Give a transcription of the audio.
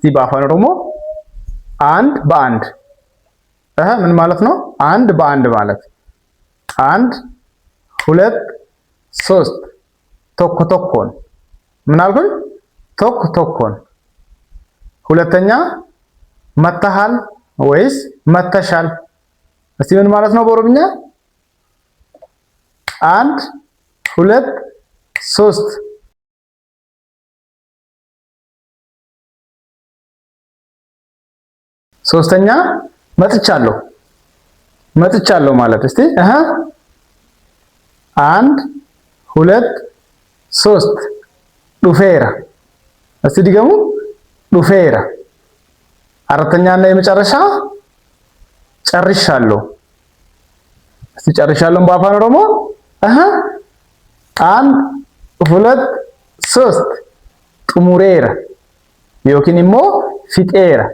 እስቲ በአፋን ኦሮሞ አንድ በአንድ ምን ማለት ነው? አንድ በአንድ ማለት አንድ፣ ሁለት፣ ሶስት። Tokko tokkoon። ምን አልኩኝ? Tokko tokkoon። ሁለተኛ መተሃል ወይስ መተሻል? እስቲ ምን ማለት ነው በኦሮምኛ? አንድ፣ ሁለት፣ ሶስት። ሶስተኛ መጥቻለሁ፣ መጥቻለሁ ማለት እስቲ አንድ፣ ሁለት፣ ሶስት። Dhufeera። እስቲ ድገሙ። Dhufeera። አራተኛና የመጨረሻ ጨርሻለሁ። እስቲ ጨርሻለሁ በአፋን ኦሮሞ። አንድ፣ ሁለት፣ ሶስት። Xumureera yookiin immoo fixeera።